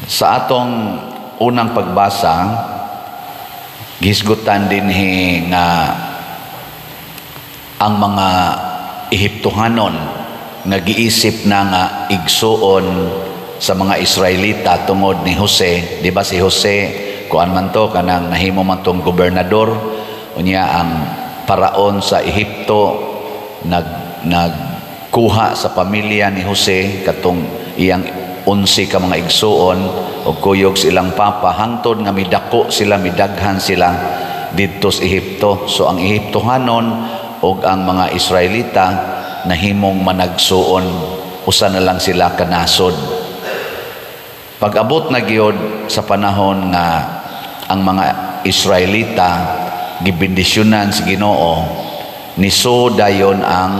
Sa atong unang pagbasa, gihisgutan dinhi nga ang mga Ehiptohanon nga giisip na nga igsuon sa mga Israelita tungod ni Jose. Di ba si Jose, kuan man to, kanang nahimo man tong gobernador, unya ang paraon sa Ehipto nagkuha sa pamilya ni Jose, katong iyang 11 ka mga igsuon og kuyog sa ilang papa, hangtod nga midako sila, midaghan sila didto sa Ehipto. So ang Ehiptohanon og ang mga Israelita nahimong managsuon, usa na lang sila kanasod. Pag-abot na gyud sa panahon nga ang mga Israelita gibendisyonan sa Ginoo, niso dayon ang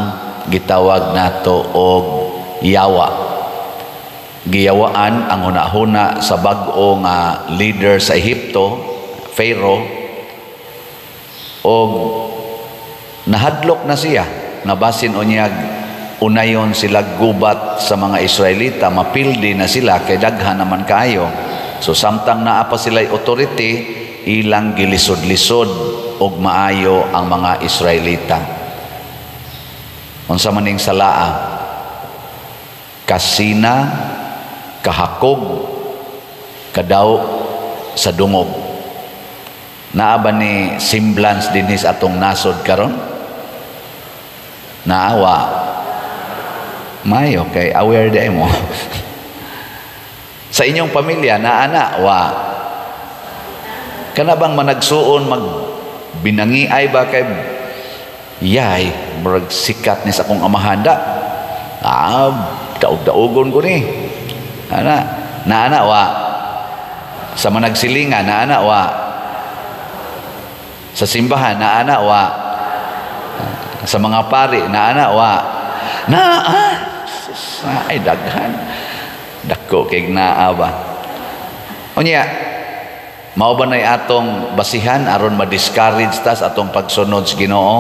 gitawag nato og yawa. Giyawaan ang hunahuna sa bag-o nga leader sa Ehipto, Pharaoh, og nahadlok na siya nga basin unyag unayon sila gubat sa mga Israelita, mapildi na sila kay daghan naman kaayo. So samtang naa pa sila authority, ilang gilisod-lisod og maayo ang mga Israelita. Unsa man ning salaa? Kasina, kahakog, kadaw sa dungog. Naa ba ni semblance dinhi sa atong nasod karon? Naa, wa? Mayo kay aware di mo. Sa inyong pamilya, naa na, wa? Kana bang managsuon, mag binangiay ba, kay yay, murag sikat ni sa akong amahanda, ah, daog-daogon ko ni ana. Naa na, wa? Sa managsilingan, naa na, wa? Sa simbahan, naa na, wa? Sa mga pari, naa na, wa? Naa. Ay, daghan, dako kay naa ba. Unya, mao ba nay atong basihan aron ma-discourage ta sa atong pagsunod sa Ginoo?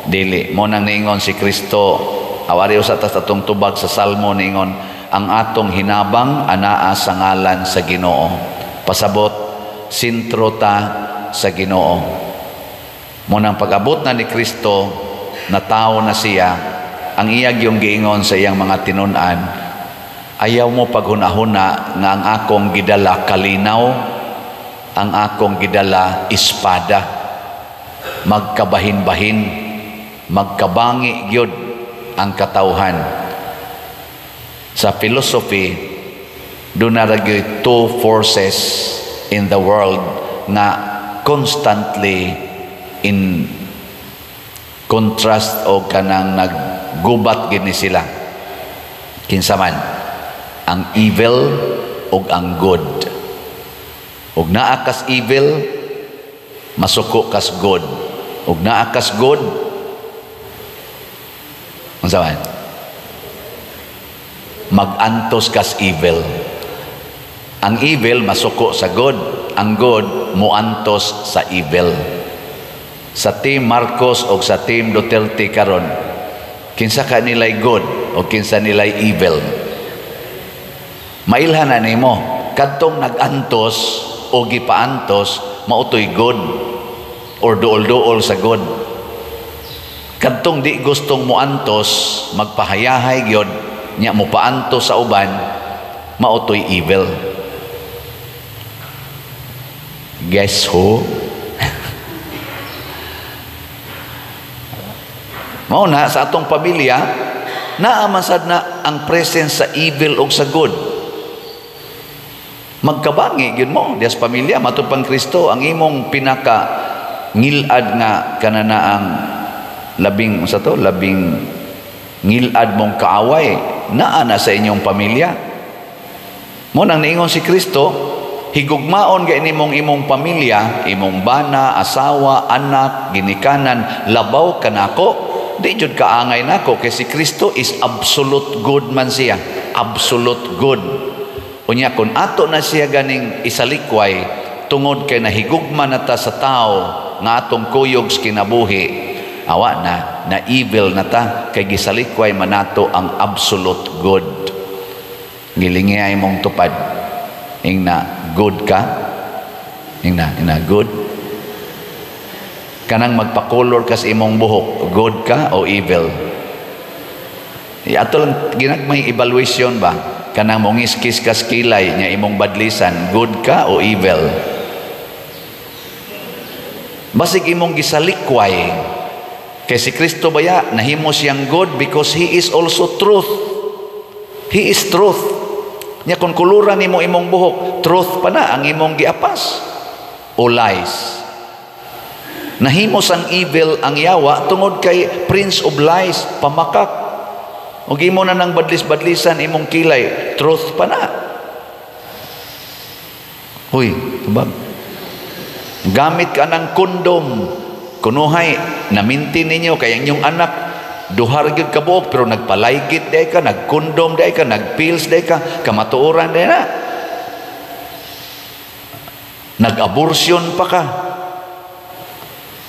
Dili. Mo nang niingon si Kristo, awari usa ta sa atong tubag sa Salmo, niingon ang atong hinabang anaa sa ngalan sa Ginoo. Pasabot, sentro ta sa Ginoo. Mo nang pag-abot na ni Kristo, natawo na siya, ang iyag yung giingon sa iyang mga tinun-an, "Ayaw mo paghunahuna nga ang akong gidala kalinaw, ang akong gidala espada. Magkabahin-bahin, magkabangi gyud ang katawhan." Sa philosophy, duna ra gyud two forces in the world nga constantly in contrast o kanang naggubat gini sila. Kinsa man? Ang evil ug ang good. Ug naa kas evil, masuko kas good. Ug naa kas good, unsa man? Magantos kas evil. Ang evil masuko sa good, ang good muantos sa evil. Sa Team Marcos o sa Team Duterte karon, kinsa ka nilay good o kinsa nilay evil? Mailhan na nimo, kadtong nagantos o gipaantos mautoy good or duol-duol sa good. Kadtong di gustong muantos, magpahayahay gyud nya mopaantos sa uban, mautoy evil. Guess who? Mao na sa atong pamilya, naa man sad na ang presence sa evil ug sa good. Magkabangi gyud mo dias pamilya. Matud pang Kristo, ang imong pinaka ngilad nga kananaang labing sa to, labing ngilad mong kaaway, naa na sa inyong pamilya. Mo nang niingon si Kristo, higugmaon gay nimong imong pamilya, imong bana, asawa, anak, ginikanan, labaw kanako. Di jud kaangay nako kay si Kristo is absolute good man siya, absolute good. Unya kun ato na siya ganing isalikway tungod kay nahigugma na ta sa tao nga atong kuyog sa kinabuhi, awa na, na evil na ta kay gisalikway man nato ang absolute good. Gilingi ay mong tupad. Ingna good ka? Ingna good? Kanang magpakolor ka sa imong buhok, good ka o evil? Ato lang ginagmay evaluation ba? Kanang mongiskis ka sa kilay nya imong badlisan, good ka o evil? Basig imong gisalikway. Kay si Kristo baya nahimo siyang good because He is also truth. He is truth. Nya kung kuluran nimo imong buhok, truth pa na ang imong giapas o lies? Nahimo sang evil ang yawa tungod kay prince of lies, pamakak. Ug imo na nang badlis-badlisan imong kilay, truth pa na? Huy, tubag. Gamit ka ng kondom. Kunuhay, naminti ninyo kay ang inyong anak duha ra gyud ka buok, pero nagpalaygit diay ka, nagkondom diay ka, nagpills diay ka, kamatuoran diay na. Nag-abortion pa ka.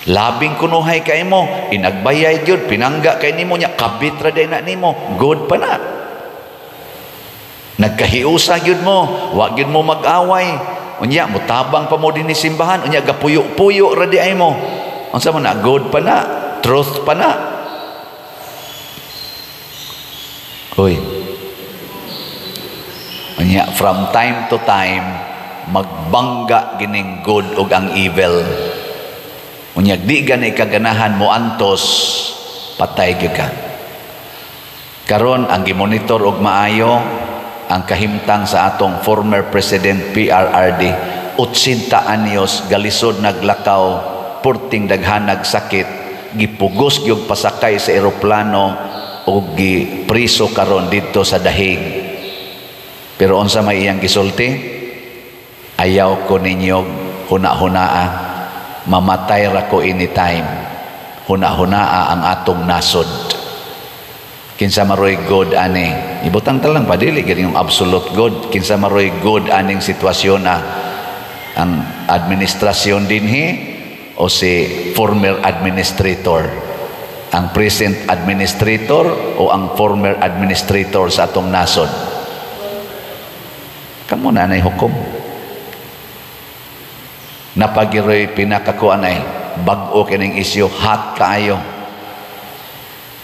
Labing kunuhay kay mo, inagbayay gyud, pinangga kay nimo nya, kabit ra diay na nimo, good pa na? Nagkahiusa gyud mo, wa gyud mo mag-away. Unya mutabang pa mo dinhi simbahan, unya gapuyo-puyo ra diay mo. Unsa man na, good pa na? Truth pa na? Uy. Unya from time to time magbangga gining good ug ang evil. Unya di gani kaganahan mo antos, patay gyud ka. Karon ang gimonitor og maayo ang kahimtang sa atong former President PRRD, 80 anyos, galisod naglakaw, purting daghanag sakit, gipugos gyud pasakay sa eroplano ug gipriso karon didto sa Dahig. Pero unsa may iyang gisulti? "Ayaw ko ninyo huna-hunaa, mamatay ra ko anytime. Huna-hunaa ang atong nasod." Kinsa maroy good ani? Ibutang ta lang padili gid yung absolute good. Kinsa maroy good aning sitwasyon na, ang administrasyon dinhi o si former administrator? Ang present administrator o ang former administrator sa atong nasod? Kamo na nay hukom. Napagiroy pinakakuan ay bag-o kining isyu, hot kaayo.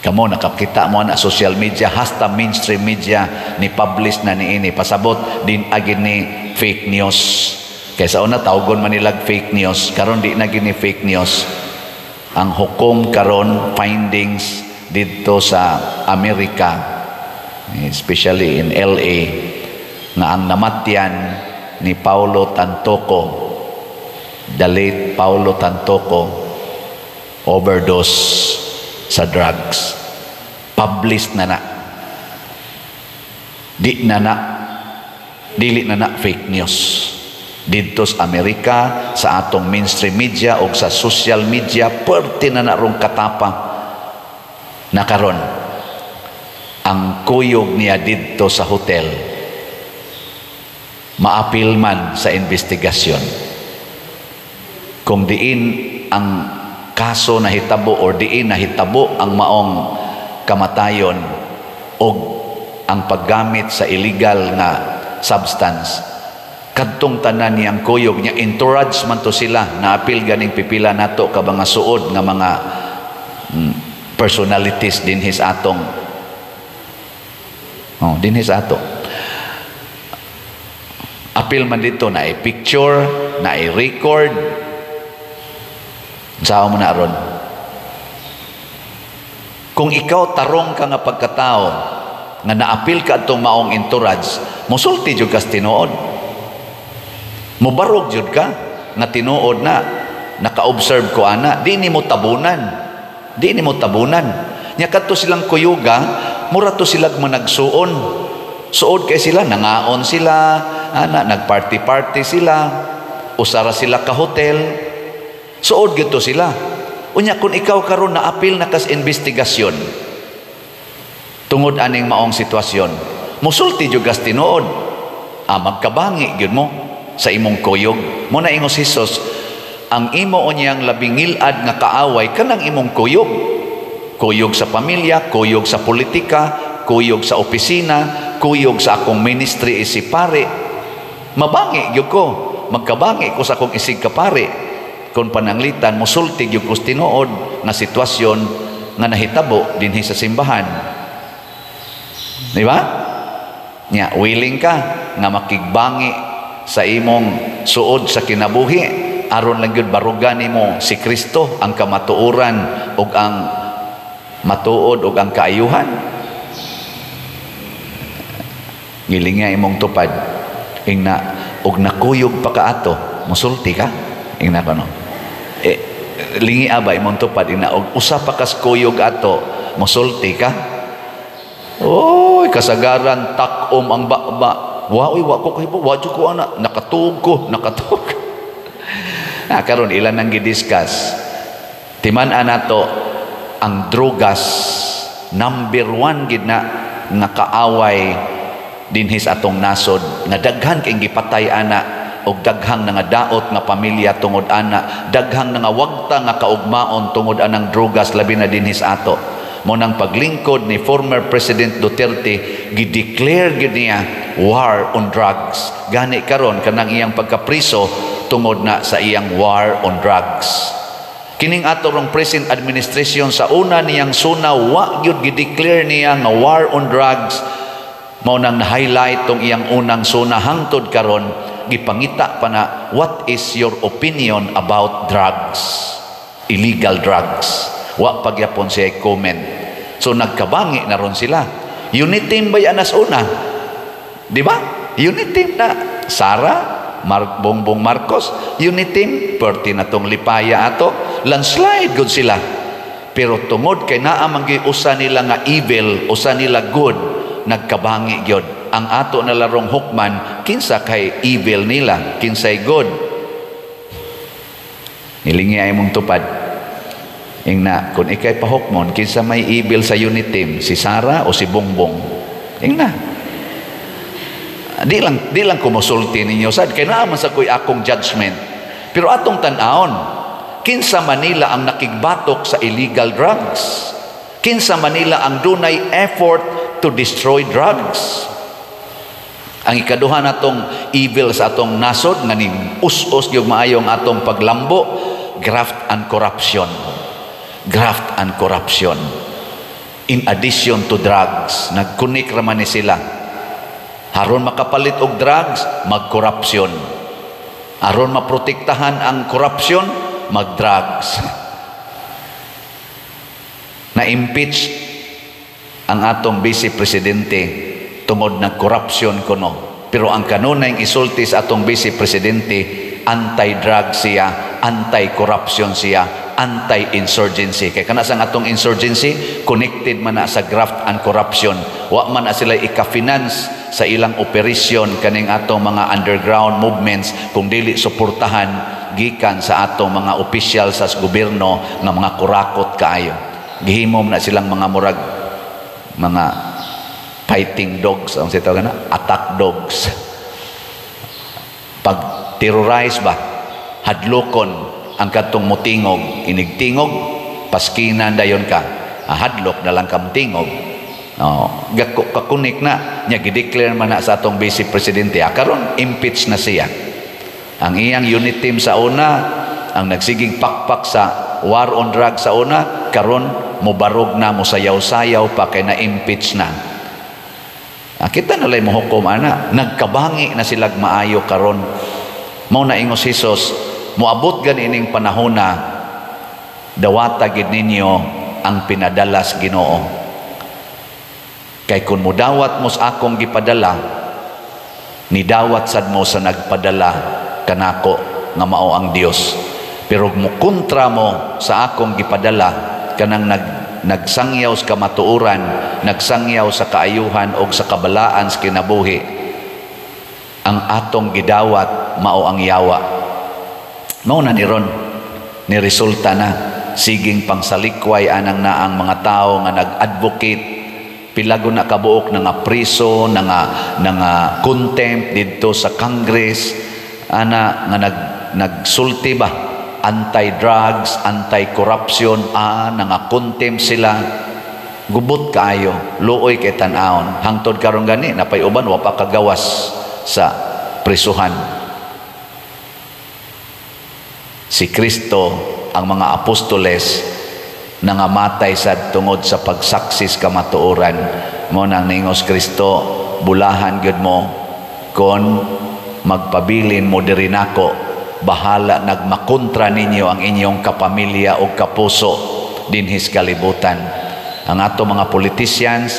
Kamo nakakita mo na social media, hasta mainstream media ni publish na niini, pasabot din agin ni fake news. Kaysa una tawgon man nilag fake news, karon di na gini fake news. Ang hukom karon, findings didto sa Amerika, especially in LA, nga ang namatyan ni Paulo Tantoco, the late Paulo Tantoco, overdose sa drugs. Published na na. Di na na, dili na na fake news. Didto sa Amerika, sa atong mainstream media o sa social media, perti na na rong katapa na karon. Ang kuyog niya didto sa hotel, maapil man sa investigasyon. Kung diin ang kaso nahitabo or diin nahitabo ang maong kamatayon o ang paggamit sa illegal nga substance, kadtong tanan niyang kuyog niya, entourage man to sila, naapil ganing pipila nato ka mga suod nga mga personalities dinhi sa atong, oh, dinhi sa ato. Apil man dito na i-picture, na i-record. Sao mo na ron? Kung ikaw tarong ka nga pagkatao nga naapil ka atong maong entourage, musulti jud kas tinuod. Mubarog jud ka nga tinuod na naka-observe ko ana, di nimo tabunan. Di nimo tabunan. Nya kadto silang kuyuga, mura to sila managsuon. Suod kay sila, nangaon sila, ana, nagparty-party sila, usara sila ka hotel. Suod gito sila. Unya kung ikaw karon naapil na kas investigasyon tungod aning maong sitwasyon, musulti jud kas tinuod. Ah, magkabangi gyud mo sa imong kuyog. Mo na ingos Jesus, ang imo unyang labing ngilad nga kaaway kanang imong kuyog. Kuyog sa pamilya, kuyog sa politika, kuyog sa opisina, kuyog sa akong ministry isip pare. Mabangi gyud ko, magkabangi ko sa akong isig kapari kung pananglitan musulti gyud ko tinuod nga sitwasyon nga nahitabo dinhi sa simbahan. Di ba? Nya, willing ka nga makigbangi sa imong suod sa kinabuhi aron lang gyud barugan nimo si Kristo, ang kamatuoran ug ang matuod ug ang kaayuhan. Gilinga imong tupad, ingna og nakuyog pa ka ato, musulti ka, ingna ko, no? Eh, lingi ba imong tupad, ingna og usa pa kas kuyog ato, musulti ka? Oy, kasagaran takom ang baba. Wa oy, wa ko kahibaw, wa ko ana, nakatuog ko, nakatuog. Ah, karon ilan ang gidiscuss. Timan-an nato ang drogas, number one gid na nga kaaway dinhi sa atong nasod, nga daghan kay gipatay ana og daghang nangadaot nga pamilya tungod ana, daghang nangawagta nga kaugmaon tungod anang drogas, labi na dinhi sa ato. Mo nang paglingkod ni former President Duterte, gi-declare gid niya war on drugs. Gani karon kanang iyang pagkapriso tungod na sa iyang war on drugs. Kining ato rong present administration, sa una niyang suna, wa gyud gi-declare niya nga war on drugs. Mao nang na-highlight tong iyang unang suna, hangtod karon gipangita pa na, "What is your opinion about drugs, illegal drugs?" Wa pagyapon siya comment. So nagkabangi na ron sila. Unity ba yan as una, di ba? Unity na Sara, Bongbong Marcos, unity perti na tong lipaya ato, landslide gud sila. Pero tungod kay naa man usa nila nga evil, usa nila good, nagkabangi gyud. Ang ato na larong hukman, kinsa kay evil nila, kinsay good. Nilingi ay mong tupad. Ingna, kung ikay pahukmon, kinsa may evil sa unity, si Sara o si Bongbong? Ingna. Di lang kumusulti ninyo sad kay naa man sa ko'y akong judgment. Pero atong tan-awon, kinsa Manila ang nakigbatok sa illegal drugs? Kinsa Manila ang dunay effort to destroy drugs? Ang ikaduha natong evil sa atong nasod nga ni us-us gyud maayo ang atong paglambo, graft and corruption. Graft and corruption. In addition to drugs, nagkunik raman ni sila. Aron makapalit og drugs, mag-corruption. Aron maprotektahan ang corruption, mag-drugs. Na-impeach ang atong vice presidente tungod ng corruption kuno. Pero ang kanunay isulti sa atong vice presidente, anti-drug siya, anti-corruption siya, anti-insurgency. Kay kana sa atong insurgency, connected man na sa graft and corruption. Wa man na sila ika-finance sa ilang operasyon kaning atong mga underground movements kung dili suportahan gikan sa atong mga opisyal sa gobyerno nga mga kurakot kaayo. Gihimom na silang mga murag mga fighting dogs, ang sitaw na attack dogs. Pag terrorize ba, hadlokon ang kadtong mutingog, inigtingog, paskinan dayon ka, ah, hadlok na lang ka mutingog. Oh, kakunik na nya, gideclare man na sa atong vice presidente. Ah, karon impeach na siya. Ang iyang unit team sa una, ang nagsigig pakpak sa war on drugs sa una, karon mobarog na, mosayaw-sayaw pa kay na impeach na. Ah, kita na lay mohukom ana, nagkabangi na sila maayo karon. Mao na ingos Hesus, moabot gani ining panahona, dawata gid ninyo ang pinadala sa Ginoo. Kay kung mudawat mo sa akong gipadala, nidawat sad mo sa nagpadala kanako nga mao ang Dios. Pero mukontra mo sa akong gipadala, kanang nagsangyaw sa kamatuoran, nagsangyaw sa kaayuhan og sa kabalaan sa kinabuhi, ang atong gidawat mao ang yawa. Mao na ni ron ni resulta na siging pangsalikway anang naang mga tao nga nag-advocate, pila gud na kabuok na nga priso, na nga contempt didto sa Congress ana, nga nagsulti ba, anti-drugs, anti-corruption, ah, nga contempt sila. Gubot kaayo, luoy kay tan-awon. Hangtod karon gani napay uban wa pa kagawas sa prisuhan. Si Kristo, ang mga apostoles, nangamatay sa tungod sa pagsaksis kamatuoran. Mo nang ningos Kristo, "Bulahan gyud mo kon magpabilin mo diri nako, bahala nagmakontra ninyo ang inyong kapamilya o kapuso dinhis kalibutan." Ang ato mga politicians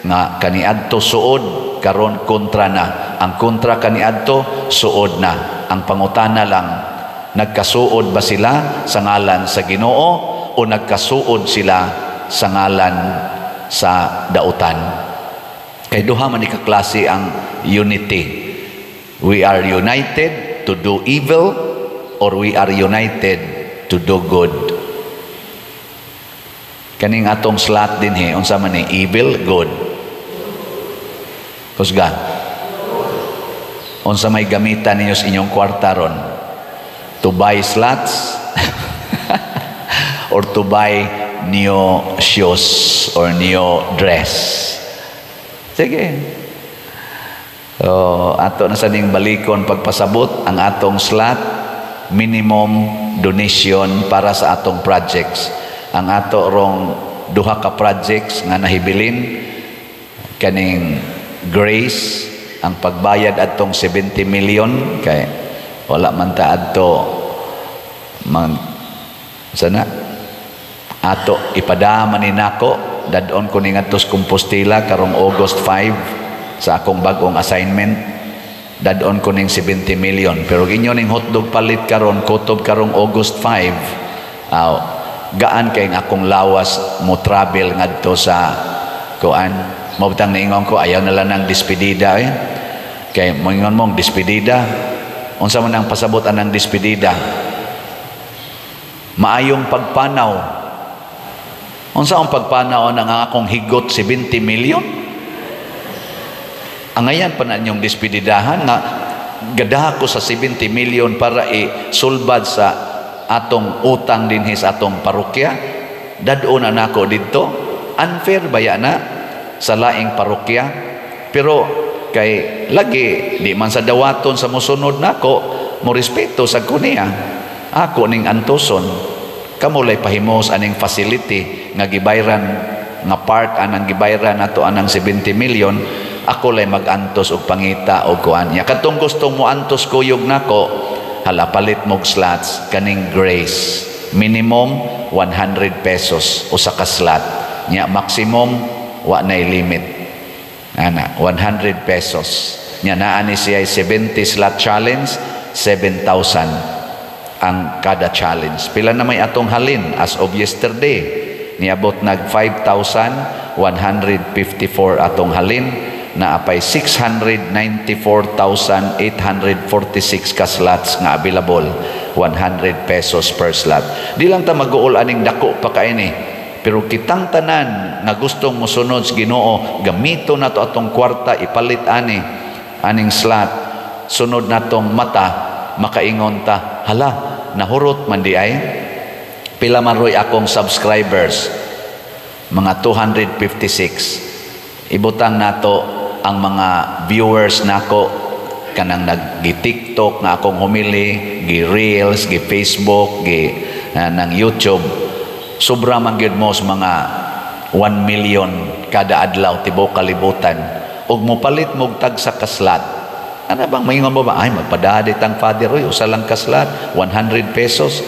nga kaniadto suod, karon kontra na. Ang kontra kaniadto, suod na. Ang pangutana lang, nagkasuod ba sila sa ngalan sa Ginoo o nagkasuod sila sa ngalan sa dautan? Kay duha man ni ka klase ang unity. We are united to do evil or we are united to do good. Kaning atong slot dinhi, unsa man ni, evil, good? Kusga. Unsa may gamitan ninyo sa inyong kwarta ron? To buy slots or to buy new shoes or new dress? Sige. So, ato na sa ning balikon pagpasabot ang atong slot minimum donation para sa atong projects. Ang ato rong duha ka projects nga nahibilin, kaning Grace, ang pagbayad atong 70 million, kay wala man ta adto mag sana ato ipadama ni nako. Dad-on ko ni ngadto sa Compostela karong August 5 sa akong bagong assignment. Dad-on ko ning 70 million, pero inyo ning hotdog palit karon, kutob karong August 5, gaan kay akong lawas mo travel ngadto sa kuan. Mao bitang niingon ko, ayaw na lang ng despedida eh. Kay moingon mong despedida, unsa man ang pasabot anang despedida? Maayong pagpanaw. Unsa ang pagpanaw ng akong higot 70 million? Angayan pa na inyong despedidahan nga gadaha ko sa 70 million para isulbad sa atong utang dinhi sa atong parokya. Dad-on na nako didto. Unfair baya na sa laing parokya? Pero kay lagi di man sa dawaton sa mosunod nako, mo respeto sa ko niya. Ako ning antuson. Kamo lay pahimos aning facility nga gibayran, nga part anang gibayran nato anang 70 million. Ako lay magantos og pangita og kuan niya. Katong gusto mo antos kuyog nako, hala, palit mog slots kaning Grace. Minimum 100 pesos usa ka slot nya, maximum wa nay limit ana, 100 pesos nya. Naa ni siya 70 slot challenge, 7,000 ang kada challenge. Pila na may atong halin as of yesterday? Niabot nag 5,154 atong halin na apay 694,846 ka slots nga available, 100 pesos per slot. Di lang ta mag-uol aning dako pa kaini, pero kitang tanan nga gustong mosunod sa Ginoo, gamito nato atong kwarta ipalit ani aning slot. Sunod natong mata, makaingon ta, "Hala, nahurot man di ay." Pila man roy akong subscribers? Mga 256. Ibutang nato ang mga viewers nako kanang nag TikTok nga akong humili, gi Reels, gi Facebook, gi ng YouTube. Sobra man gyud mo sa mga 1 million kada adlaw tibuok kalibutan. Ug mopalit mo tag sa ka slot. Ano bang maingon mo ba? "Ay, magpadadit ang Father Roy, usa lang ka slot, 100 pesos."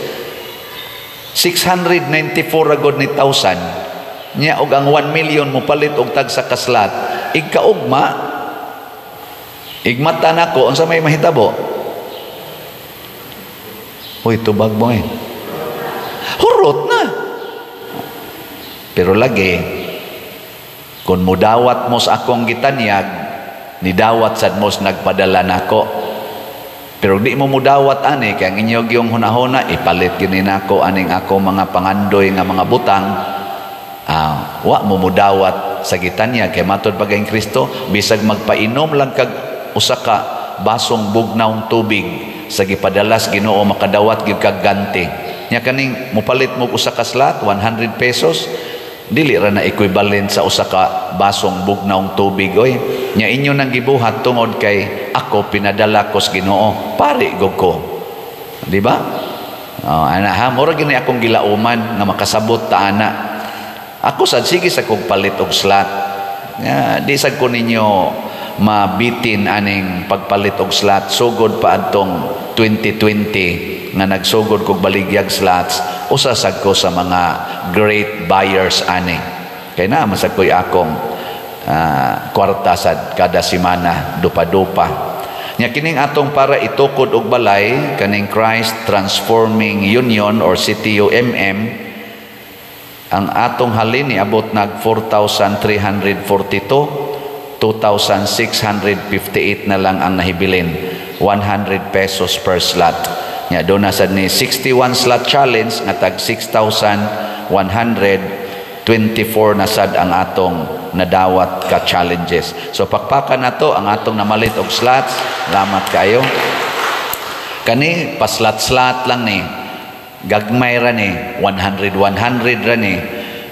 694 ragod ni thousand. Nya og ang 1 million mo palit og tag sa ka slot. Igkaugma, igmata nako, unsa may mahitabo? Uy, tubag mo eh. Hurot na. Pero lagi, kung mudawat mo sa akong gitanyag, nidawat sad mo sa nagpadala nako. Pero di mo mudawat ani, kay ang inyog yung hunahuna, ipalit gini nako aning ako mga pangandoy nga mga butang, wa mo mudawat sa gitanyag. Kay matod pa kay Kristo, bisag magpainom lang kag usa ka basong bugnawng tubig sa gipadalas Ginoo, makadawat gyud kag ganti. Nya kaning mopalit mo usa ka slot, 100 pesos, dili ra na equivalent sa usa ka basong bugnawng tubig oy. Nya inyo nang gibuhat tungod kay Ako, pinadala ko sa Ginoo, pari gud ko, di ba? Oh, ana ha, mura gini akong gilauman nga makasabot ta ana. Ako sad, sige sa kog palit og slot. Ya, di sad ko ninyo mabitin aning pagpalit og slot. Sugod pa adtong 2020 nga nagsugod kog baligyag slots, usa sad ko sa mga great buyers ani. Kay naa man sad ko'y akong kwarta sad kada semana, dupa-dupa. Nya kining atong para itukod og balay, kaning Christ Transforming Union or CTUMM, ang atong halin niabot nag 4,342, 2,658 na lang ang nahibilin, 100 pesos per slot. Nya do na sad ni 61 slot challenge nga tag 6,124 na sad ang atong nadawat ka challenges. So pakpakan nato ang atong namalit og slots. Salamat kayo. Kani pa-slot-slot lang ni. Gagmay ra ni, 100 100 ra ni.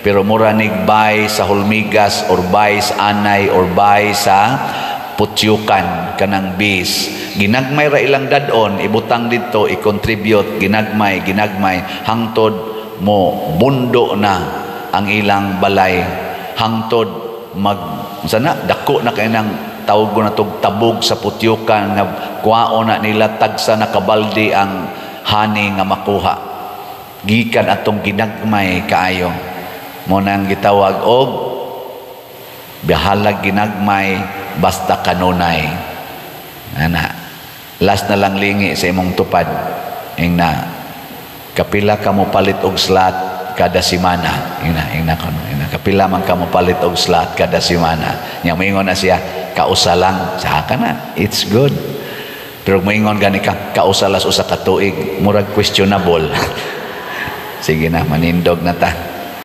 Pero mura nig buy sa Hulmigas or buy sa Anay or buy sa Putyukan kanang bis. Ginagmay ra ilang dadon, ibutang didto, i-contribute, ginagmay, ginagmay hangtod mo bundo na ang ilang balay, hangtod mag sana dako na kay nang tawag ko na tog tabog sa Putyukan nga kuwaon na nila, tagsa na kabaldi ang honey nga makuha gikan atong ginagmay kaayo. Mo nang gitawag og bahalag ginagmay basta kanunay ana. Last na lang, lingi sa imong tupad, ingna, kapila ka mo palit og slot kada semana? Ingna, ingna kono, ingna, kapila man ka mo palit og slot kada semana? Nya moingon na siya, "Kausa lang." Sa ka na, it's good. Pero moingon gani ka, "Kausa las usa ka tuig," murag questionable. Sige na, manindog na ta.